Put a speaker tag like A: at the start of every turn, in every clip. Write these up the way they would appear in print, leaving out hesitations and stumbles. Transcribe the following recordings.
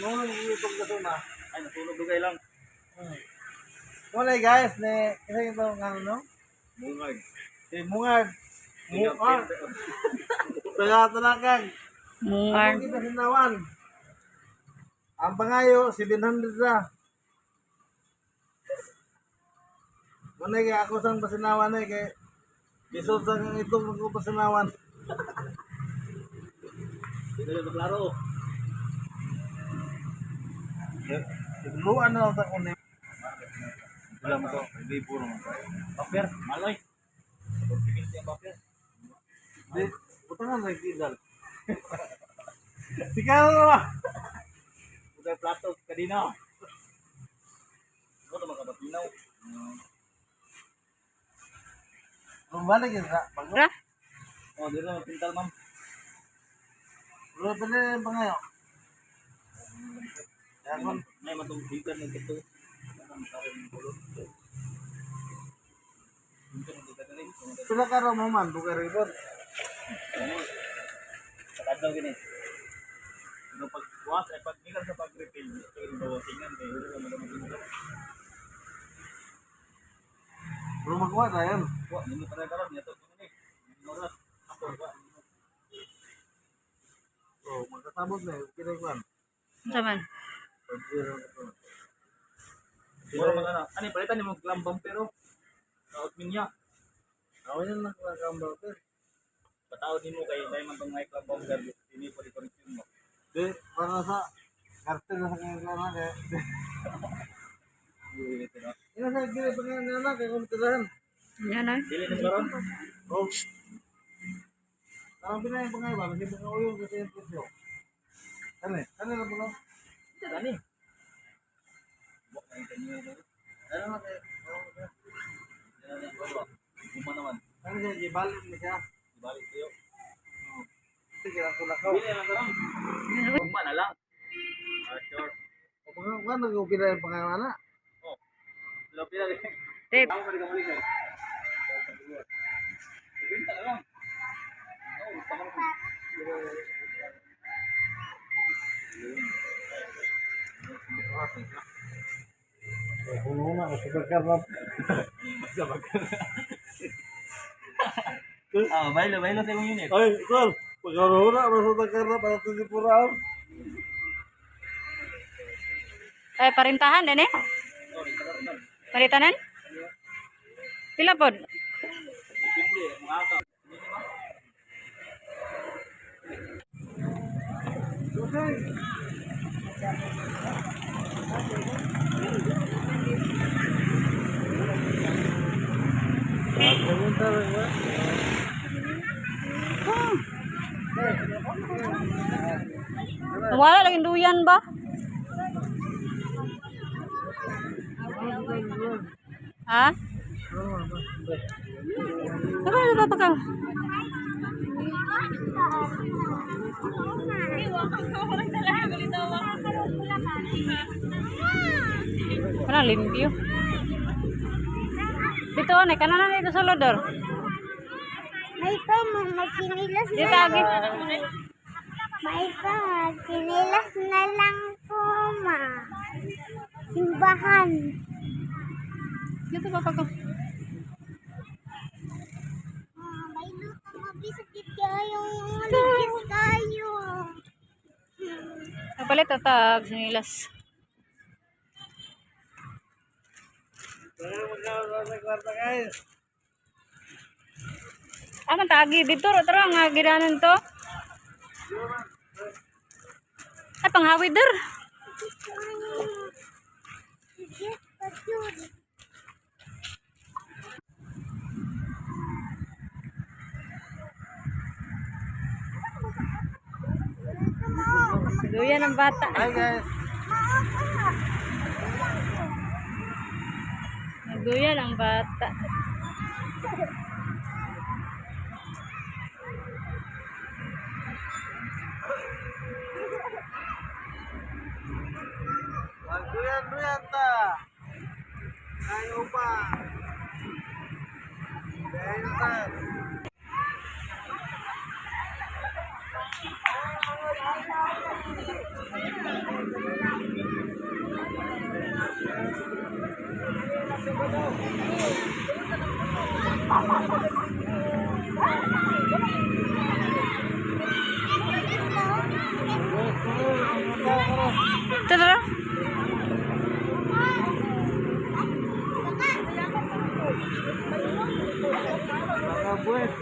A: Mo nang itong gasuna.
B: Ay, natulog dugay lang.
A: Wala guys, ne isa yung tawag ano no?
B: Mungag.
A: Si Mungag. Mungag. Taga Talakag.
C: Mungar.
A: Ang kita sinawan. Ang pangayo, 700 ra. Muna kay ako sang pasinawan eh kay bisod sa kang itong ako pasinawan.
B: Hindi na lang klaro.
A: Luan na lang sa kunin.
B: Wala mo to.
A: Libo naman tayo.
B: Paper, maloy. Pagpigil siya paper.
A: Di, butangan sa kidal. Ikaw na ba?
B: Ugay plato kanina. Ano to mga batinaw?
A: Bumalik yun sa bago.
C: Ra?
B: Oh, dito na magpintal, ma'am.
A: Pero pala yung pangayo. Kaya kung
B: May matong higan ng ito.
A: sila ka raw maman, bukay ribon.
B: Sa kadlaw gini. Pero pag buwas ay pag gikan sa pag-refill, gusto ko bawasingan kay wala man naman.
A: Pero magkuha tayo.
B: Wa nimo para karon niya to ni. Oras ako wa.
A: Oh, magkasabot na yun. Kinagwan.
C: Unsa man?
B: Mura man ana. Ani palitan nimo clam bumper oh. Out niya.
A: Ako yun lang nakakambal.
B: Pataod nimo kay dai man tong may clam bumper ini po i-connection mo.
A: Di, para sa kartel na sa kanya na kaya. Ina sa gili pa nga na kaya kung tirahan.
C: Yan ay.
B: Dili ni karon.
A: Oh. Parang pinay pa nga ba? Kasi baka uyong kasi yung presyo. Ano eh? Ano na po?
B: Dani.
A: Ano na kaya?
B: Uma naman.
A: Ano siya? Gibalik na siya.
B: Ibalik sa'yo.
A: Sige, ako lakaw.
B: Dili lang karon. Uma na lang. Ah, sure.
A: O mga kuha, nag-upila yung pangalan na.
B: Oh. Pila pila.
C: Tip.
B: Ako pa rin ka. Ibenta na lang. Oh, gusto ko na.
A: Puno na, kasi pagkarap.
B: Ah, bailo, bailo sa imong unit.
A: Ay, sir, pagkaroon na, basta pagkarap, para 24 hours.
C: Ay parintahan din eh. Paritanan? Pila pod?
B: Hindi, mga ka.
A: Okay. Pumunta rin ba?
C: Wala lang duyan ba? Ha? Diba, diba pa ka? Wala limpyo. Dito, na kanan na dito sa lodor.
D: May pa, magsinilas na
C: Dito agi.
D: May pa, magsinilas na lang po, ma. Simbahan.
C: Dito pa pa ka.
D: Ah, may luto, mabisakit kayo. Maligis kayo.
C: Napalit tatag sinilas.
A: Kaya magkaroon sa kwarta guys.
C: Ah, man tagi dito ro tara nga gidanan to. Ay panghawid der.
D: Sige, pagyun.
C: Duyan ang bata.
A: Hi guys.
C: Nagduyan ang bata.
A: Magduyan-duyan ta. Kayo pa. Dahil ta.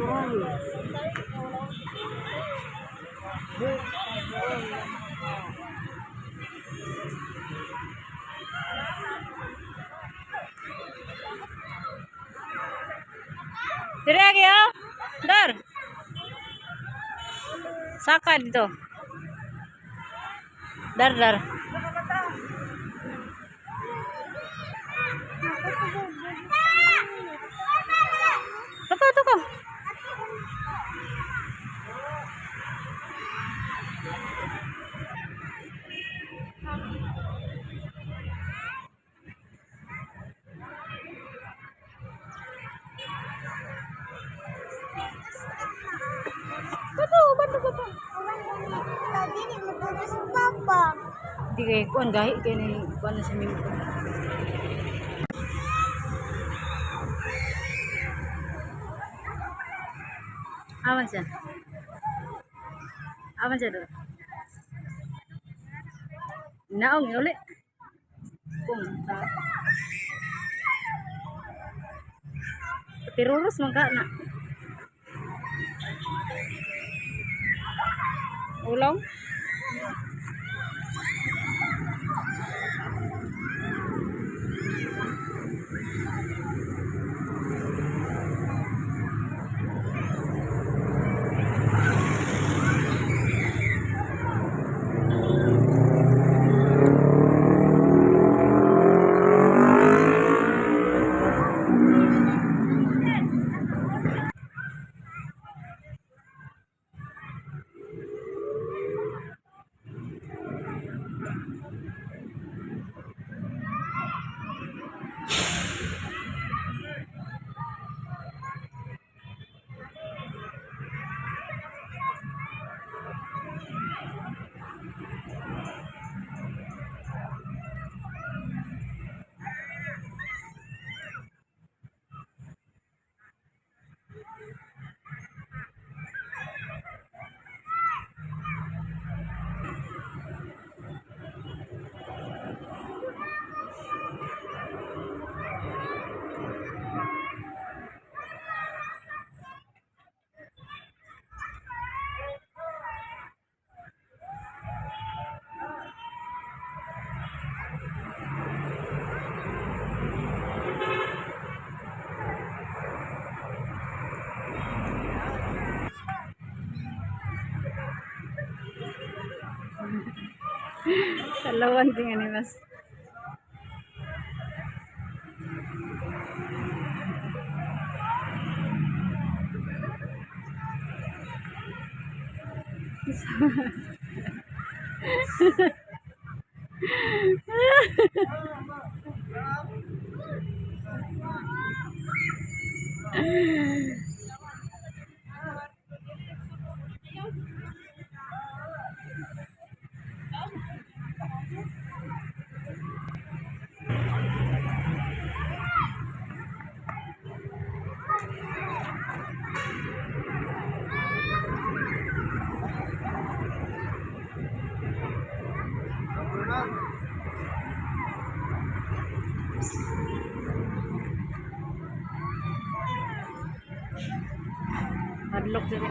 A: Natural.
C: Dire agi oh. Dar. Saka dito. Dar dar. Tuko tuko. Bato, bato, bato.
D: Tadi ni magbugas papa.
C: Di kay kuan gahi kay ni kuan na sa mingko. Aman siya. Aman siya do. Naong uli. Kung sa Tiruros man ka na. Ulong? Talawan din ani mas. Hadlok diri.